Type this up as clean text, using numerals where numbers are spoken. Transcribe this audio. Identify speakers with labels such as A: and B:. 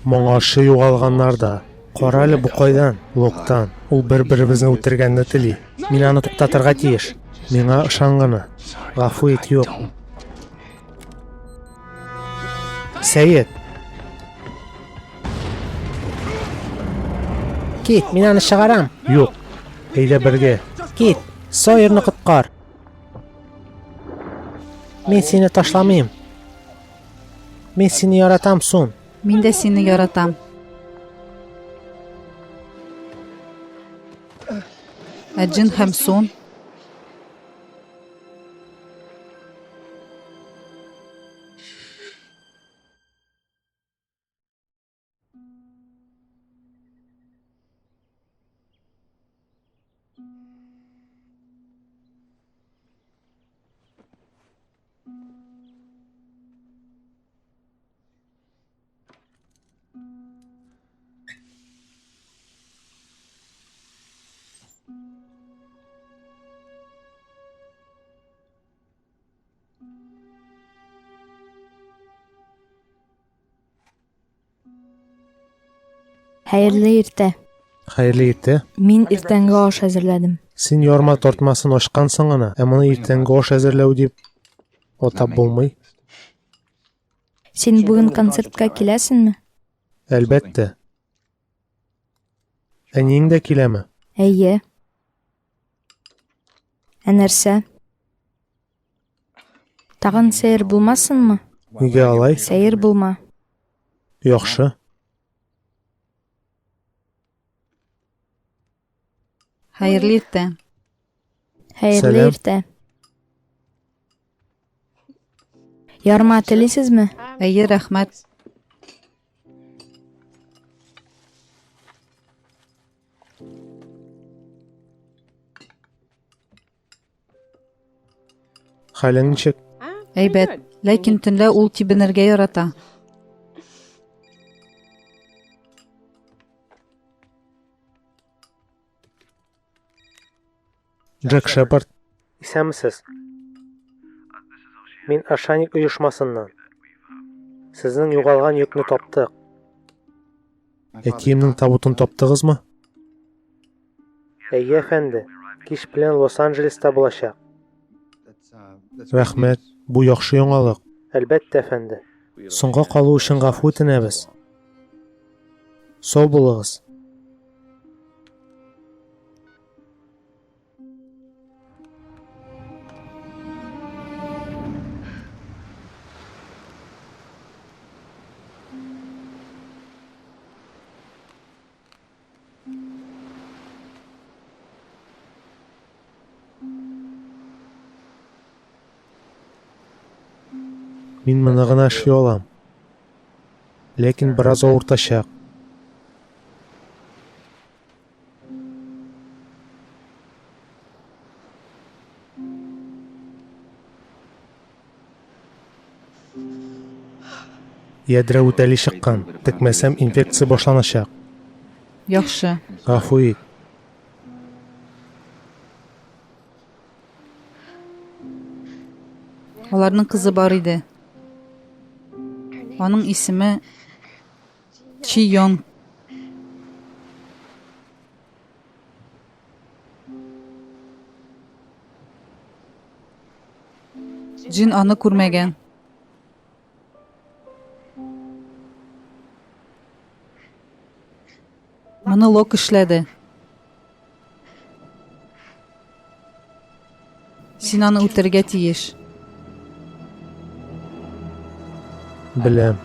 A: Моңарчы югалганнар да. Кара әле бу кайдан? Локтан. Ул бер-беребезне үтергәнне тели. Мин аны туктатырга тиеш. Миңа ышан гына. Гафу ит, юк. Сәет.
B: Кит, мин аны чыгарам.
A: Юк. Әйдә бергә.
B: Кит, Сойерны коткар. Мин сине ташламыйм. Мин сине яратам, Сун.
C: Мин дә сине яратам. Ә Джин һәм Сун?
D: Хәерле иртә.
A: Хәерле иртә.
D: Мин иртәнге аш әзерләдем.
A: Син ярма тартмасын ачкансың гына, ә моны иртәнге аш әзерләү дип атап булмый.
D: Син бүген концертка киләсеңме?
A: Әлбәттә. Әниең дә киләме?
D: Әйе. Ә нәрсә? Тагын сәер булмасынмы?
A: Нигә алай?
D: Сәер булма.
A: Яхшы.
C: Хәерле иртә.
D: Хәерле иртә. Ярма телисезме?
C: Әйе, рәхмәт.
A: Хәлең ничек?
C: Әйбәт. Ләкин төнлә ул тибенергә ярата.
A: Джек Шепард. Исәнмесез. Мин Ашаник оешмасыннан. Сезнең югалган йөкне таптык. Әтиемнең табутын таптыгызмы? Әйе, әфәнде. Кич белән Лос-Анджелеста булачак. Рәхмәт, бу яхшы яңалык. Әлбәттә, әфәнде. Соңга калу өчен гафу үтенәбез. Сау булыгыз. Мин моны гына эшли алам. Ләкин бераз авыртачак. Ядрә үтәли чыккан. Текмәсәм, инфекция башланачак.
C: Яхшы.
A: Гафу ит.
C: Аларның кызы бар иде. Аның исеме Чи Йонг. Джин аны күрмәгән. Моны Лок эшләде. Син аны үтерергә тиеш.
A: Беләм.